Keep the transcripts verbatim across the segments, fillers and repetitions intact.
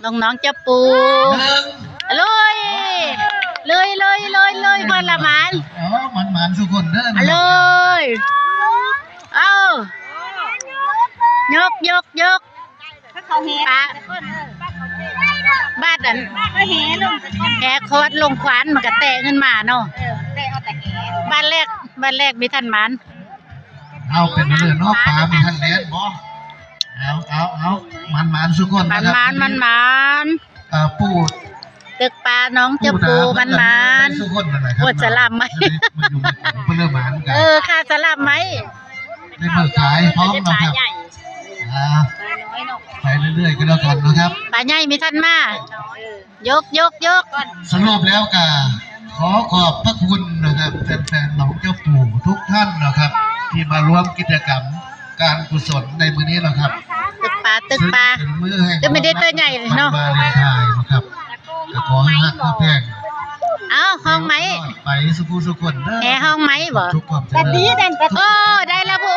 น้องๆเจ้าปู่ หนึ่ง ลุย ลุย ลุย ลุย ลุย เพิ่นละหมาน เออ หมานๆทุกคนเด้อ ลุย เอ้า ยก ยก ยก เขาแห่ ปะ บาดอัน เขาแห่ลง แห่ขอดลงขวานมันก็แตะขึ้นมาเนาะ เออ แตะเอาแต่แห่ บาดแรก บาดแรกมีท่านหมาน เอาเป็นเรื่องเนาะ ปลามีท่านแหลนบ่ เอา เอา เอา หมานๆทุกคนนะครับ หมานๆ หมานๆ เอ่อ ปู่ ตึกปลาน้องเจ้าปู่ ปู่ดา หมานๆ ทุกคนนั่นแหละครับ อวดสลามไหม เพิ่นเริ่มหมานกัน เออ ค่ะ สลามไหม ในเมื่อขายพร้อมนะครับ อ่า ไปเรื่อยๆก็แล้วกันนะครับ ปลาใหญ่มีท่านมา ยก ยก ยก สรุปแล้วก็ขอขอบพระคุณนะครับ แฟนๆหนองเจ้าปู่ทุกท่านนะครับ ที่มาร่วมกิจกรรมการกุศลในมื้อนี้นะครับ ตึกปลา ตึกปลา ซึ่งเป็นมื้อแห่ง ก็ไม่ได้ตัวใหญ่เลยเนาะ วาเลนไทน์นะครับ ก็ขอให้ฮักแพง เอ้า ห้องไหม ไปสุขุสุขคนเด้อ แห่ห้องไหมบ่ ทุกความเจริญ โอ้ ได้แล้วผู้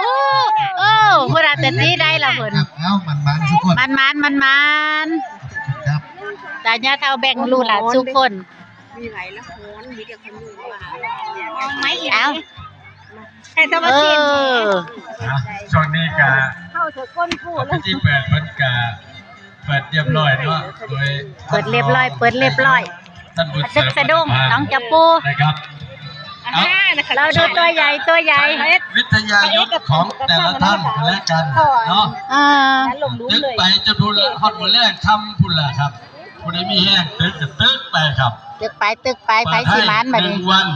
โอ้ ผู้ใดเต็มที่ได้แล้วเพิ่น ครับ เอ้า หมานๆทุกคน หมานๆ หมานๆ ครับ ตาญาเฒ่าแบ่งลูกหลานทุกคน มีไหลละฮ้อน มีแต่คนอยู่ว่า ห้องไหม เอ้า ให้ธรรม เอ ชาติ อ อ่ะ ช่วงนี้ก็ เข้าสู่ก้นผู้ พิธีเปิดเพิ่นก็เปิดเรียบร้อยเนาะ โดย เปิดเรียบร้อย เปิดเรียบร้อย ท่านบุญเสริม ตึกสะดุ้ง น้องเจ้าปู่ นะครับ อ่า นะคะ เราดูตัวใหญ่ ตัวใหญ่ วิทยายุทธของแต่ละท่านและกันเนาะ อ่า ตึกไปจนพุนละ ฮอดมื้อแลงค่ำพุนละครับ ผู้ใดมีแฮงตึกก็ตึกไปครับ ตึกไป ตึกไป ไปสิหมานบัดนี้ เปิดให้หนึ่งวัน